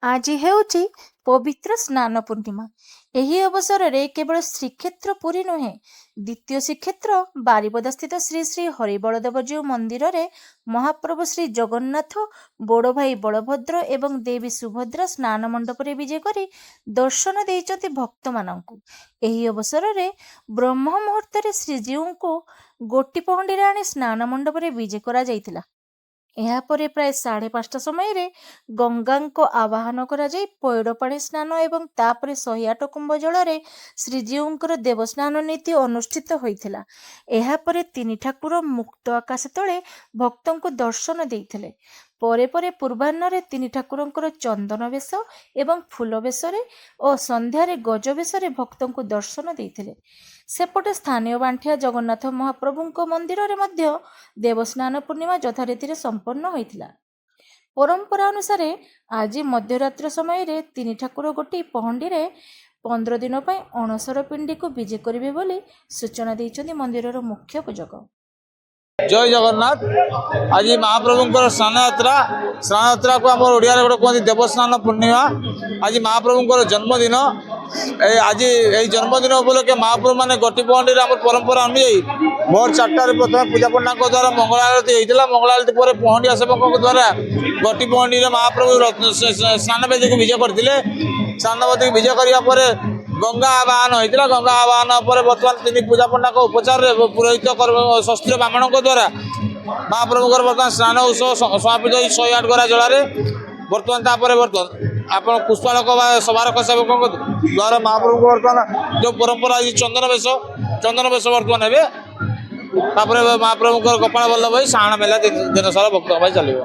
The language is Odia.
ଆଜି ହେଉଛି ପବିତ୍ର ସ୍ନାନ ପୂର୍ଣ୍ଣିମା। ଏହି ଅବସରରେ କେବଳ ଶ୍ରୀକ୍ଷେତ୍ର ପୁରୀ ନୁହେଁ, ଦ୍ୱିତୀୟ ଶ୍ରୀକ୍ଷେତ୍ର ବାରିପଦାସ୍ଥିତ ଶ୍ରୀ ଶ୍ରୀ ହରିବଳଦେବଜୀଉ ମନ୍ଦିରରେ ମହାପ୍ରଭୁ ଶ୍ରୀ ଜଗନ୍ନାଥ, ବଡ଼ ଭାଇ ବଳଭଦ୍ର ଏବଂ ଦେବୀ ସୁଭଦ୍ରା ସ୍ନାନ ମଣ୍ଡପରେ ବିଜେ କରି ଦର୍ଶନ ଦେଇଛନ୍ତି ଭକ୍ତମାନଙ୍କୁ। ଏହି ଅବସରରେ ବ୍ରହ୍ମ ମୁହୂର୍ତ୍ତରେ ଶ୍ରୀଜୀଉଙ୍କୁ ଗୋଟି ପହଣ୍ଡିରେ ଆଣି ସ୍ନାନ ମଣ୍ଡପରେ ବିଜେ କରାଯାଇଥିଲା। ଏହାପରେ ପ୍ରାୟ 5:30 ସମୟରେ ଗଙ୍ଗାଙ୍କ ଆବାହନ କରାଯାଇ ପଇଡ଼ ପାଣି ସ୍ନାନ ଏବଂ ତାପରେ 108 କୁମ୍ଭ ଜଳରେ ଶ୍ରୀଜୀଉଙ୍କର ଦେବସ୍ନାନ ନୀତି ଅନୁଷ୍ଠିତ ହୋଇଥିଲା। ଏହାପରେ ତିନି ଠାକୁର ମୁକ୍ତ ଆକାଶ ତଳେ ଭକ୍ତଙ୍କୁ ଦର୍ଶନ ଦେଇଥିଲେ। ପରେ ପରେ ପୂର୍ବାହ୍ନରେ ତିନି ଠାକୁରଙ୍କର ଚନ୍ଦନ ବେଶ ଏବଂ ଫୁଲ ବେଶରେ ଓ ସନ୍ଧ୍ୟାରେ ଗଜ ବେଶରେ ଭକ୍ତଙ୍କୁ ଦର୍ଶନ ଦେଇଥିଲେ। ସେପଟେ ସ୍ଥାନୀୟ ବାଣ୍ଠିଆ ଜଗନ୍ନାଥ ମହାପ୍ରଭୁଙ୍କ ମନ୍ଦିରରେ ମଧ୍ୟ ଦେବସ୍ନାନ ପୂର୍ଣ୍ଣିମା ଯଥାରୀତିରେ ସମ୍ପନ୍ନ ହୋଇଥିଲା। ପରମ୍ପରା ଅନୁସାରେ ଆଜି ମଧ୍ୟରାତ୍ର ସମୟରେ ତିନି ଠାକୁର ଗୋଟି ପହଣ୍ଡିରେ 15 ଦିନ ପାଇଁ ଅଣସର ପିଣ୍ଡିକୁ ବିଜେ କରିବେ ବୋଲି ସୂଚନା ଦେଇଛନ୍ତି ମନ୍ଦିରର ମୁଖ୍ୟ ପୂଜକ। ଜୟ ଜଗନ୍ନାଥ। ଆଜି ମହାପ୍ରଭୁଙ୍କର ସ୍ନାନଯାତ୍ରା। ସ୍ନାନଯାତ୍ରାକୁ ଆମର ଓଡ଼ିଆରେ ଗୋଟେ କୁହନ୍ତି ଦେବସ୍ନାନ ପୂର୍ଣ୍ଣିମା। ଆଜି ମହାପ୍ରଭୁଙ୍କର ଜନ୍ମଦିନ। ଏ ଆଜି ଏଇ ଜନ୍ମଦିନ ଉପଲକ୍ଷେ ମହାପ୍ରଭୁ ମାନେ ଗୋଟି ପହଣ୍ଡିରେ ଆମର ପରମ୍ପରା ଅନୁଯାୟୀ ଭୋର 4ଟାରେ ପ୍ରଥମେ ପୂଜା ପଣ୍ଡାଙ୍କ ଦ୍ୱାରା ମଙ୍ଗଳ ଆଳତୀ ହେଇଥିଲା। ମଙ୍ଗଳ ଆଳତୀ ପରେ ପହଣ୍ଡିଆ ସେବକଙ୍କ ଦ୍ୱାରା ଗୋଟି ପହଣ୍ଡିରେ ମହାପ୍ରଭୁ ସ୍ନାନବେଦୀକୁ ବିଜେ କରିଥିଲେ। ସ୍ନାନବେଦୀକୁ ବିଜେ କରିବା ପରେ ଗଙ୍ଗା ଆବାହନ ହେଇଥିଲା। ଗଙ୍ଗା ଆବାହନ ପରେ ବର୍ତ୍ତମାନ ତିନି ପୂଜା ପଣ୍ଡାଙ୍କ ଉପଚାରରେ ପୁରୋହିତ ଶାସ୍ତ୍ରୀୟ ବ୍ରାହ୍ମଣଙ୍କ ଦ୍ୱାରା ମହାପ୍ରଭୁଙ୍କର ବର୍ତ୍ତମାନ ସ୍ନାନ ଉତ୍ସବ ସମାପିତ ହୋଇ 108 ଗରା ଜଳରେ ବର୍ତ୍ତମାନ ତାପରେ ବର୍ତ୍ତମାନ ଆପଣ ପୁଷ୍ପାଳକ ବା ସବାରକ ସେବକଙ୍କ ଦ୍ୱାରା ମହାପ୍ରଭୁଙ୍କ ବର୍ତ୍ତମାନ ଯେଉଁ ପରମ୍ପରା ଅଛି ଚନ୍ଦନ ବେଶ, ଚନ୍ଦନ ବେଶ ବର୍ତ୍ତମାନ ହେବେ। ତାପରେ ମହାପ୍ରଭୁଙ୍କର ଗୋପାଳ ବଲ୍ଲଭ ହୋଇ ସାହାଣ ମେଲା ଦିନ ସାରା ଭକ୍ତଙ୍କ ପାଇଁ ଚାଲିବ।